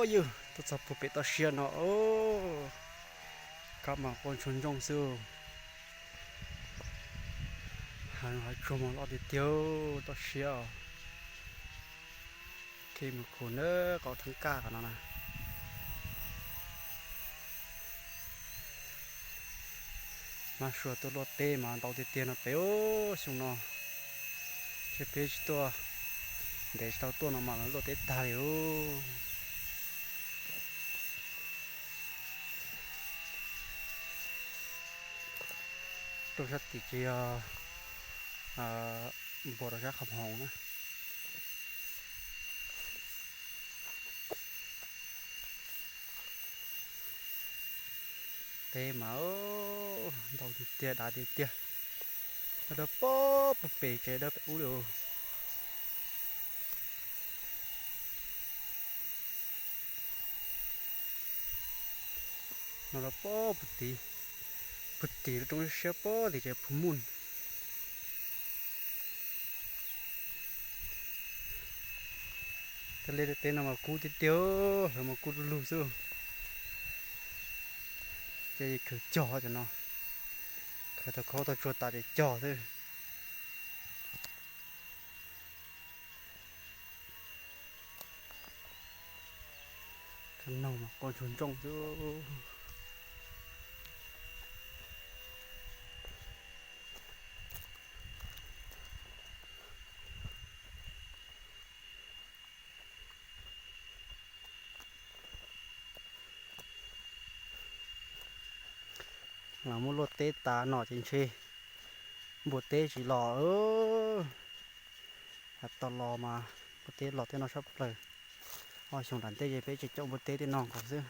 Yus tuaj txog puag pem toj siab no, kab mas quaj ntsoog ntsoog xwb. Hav, hav tsuag mas loj tiag tiag, toj siab os. Kev mus khum na, qau theeb kaj qhov no na. Mab suav tuaj luaj teb mas ntau tiag tiag no pem xyoo no. Ces peb tsis tuaj, ntev tsis tau tuaj no mas luaj teb tag li os. Rau sab tim ces yog npuas rau sab qhov hoov na. Teb mas ntau tiag tiag, dav tiag tiag. Dawb pob puag pem tsev dawb pem ub li. No rau pob puag tid, puag tid rau siab pob tim tsev phu muj. Tej liaj tej teb no mas kub tiag tiag, lawv mas kub du lug xwb. Ces khaws cog cov no, khaws tau khaub tau tsua tas ces cog xwb. Kab noog mas quaj ntsoog ntsoog xwb. Los muab luaj teb tas no ces ntshe npua teb tsis los. Yav tau los mas npua teb los tej no sab plaws. Ob xyoo nram ntej ces peb tsis caum npua teb tej no nkaus xwb.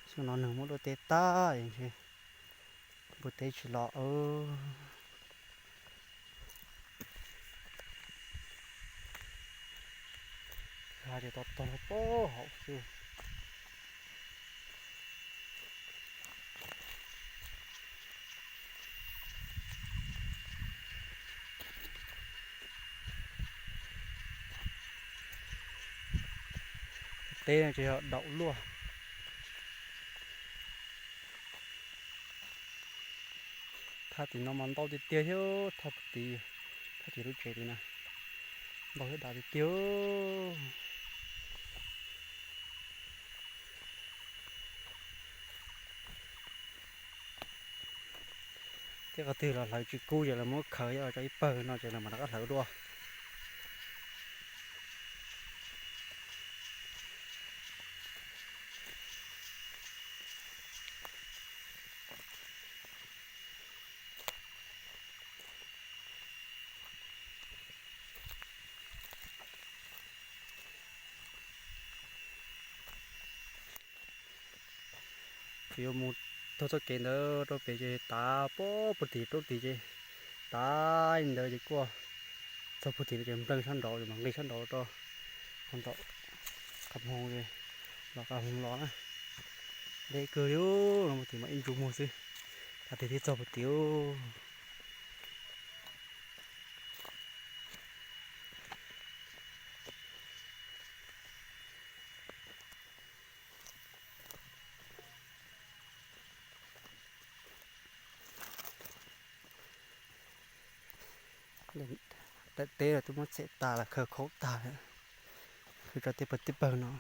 Xyoo no nws muab luaj teb tag ntshe npua teb tsis los. Hav ces tog tog pob hauv xwb. Teb no ces yog daum luaj. Thaj tim no mas ntau tiag tiag thiab, thaj puag tid, thaj tim lub tsev tid na, ntau thiab dav tiag tiag. Tej qhov twg los hlawv tsis kub ces lawv muab khaws coj los tso ib pawg no ces lawv mam rov qab hlawv dua. Yuav mus taug txoj kev ntawd rau pem ces tav pob puag tim roob tid ces tav ntawd ces kuj txog puag tim no ces nplees sab nraud, mam nqis sab nraud rau qhov ntawm qab hmoov, los qab hmoov los na. Deb kawg li, no puag tim mas ib ntsug muag xwb, tav twg thiaj txog puag tim. Teb los twb muab txhem tas los khaws khaub tag lawm, khaws tso tej pawg tej pawg no.